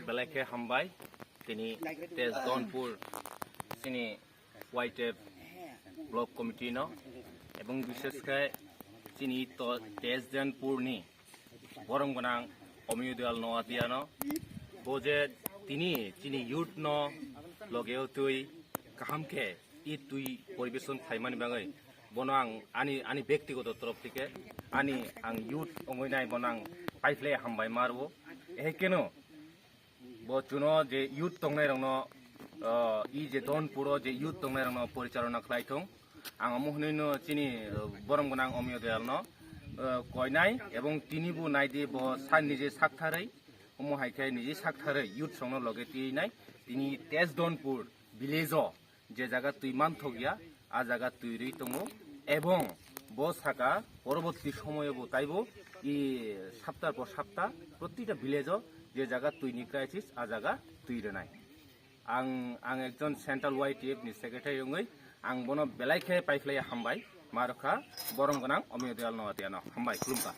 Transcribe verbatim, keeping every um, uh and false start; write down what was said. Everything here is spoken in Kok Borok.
Belai khe hambai tini Tesdonpur chini Y T F block committee no, ebong bishesh khe chini to Tesdonpur ni borom gwnang Omiyo Dayal Noatia no, bo je tini chini youth no logeo twi kaham khe i twi poribeson khlaimani bagwi bono ang ani, ani bektigoto torof theke ani ang youth ongwi nai bono ang paiphlai hambai marwo. Ehe keno bo chuno je youth tongnai rokno, ah, i je Donpuro je youth tongnai rokno porichalona khlai thung. Ang omo hwnwi no chini, ah, borom gwnang Omiyo Dayal no, ah, koinai ebong tini bo nai di bo sa-, niji saktharwi, omo hai khe niji saktharwi youth songno loge twi nai tini Tesdonpur village o je jaga twi manthok ya, a jaga twi rwi tongo, ebong bo saka poroborti somoyo bo taibo i saptar por sapta protita village o je jaga twi ni crisis, a jaga twi rwnai. Ang, ang ekjon central Y T F ni secretary wngwi ang bono belai khe paiphlai hambai, marokha borom gwnang Omiyo Dayal Noatia no hambai, khulumkha.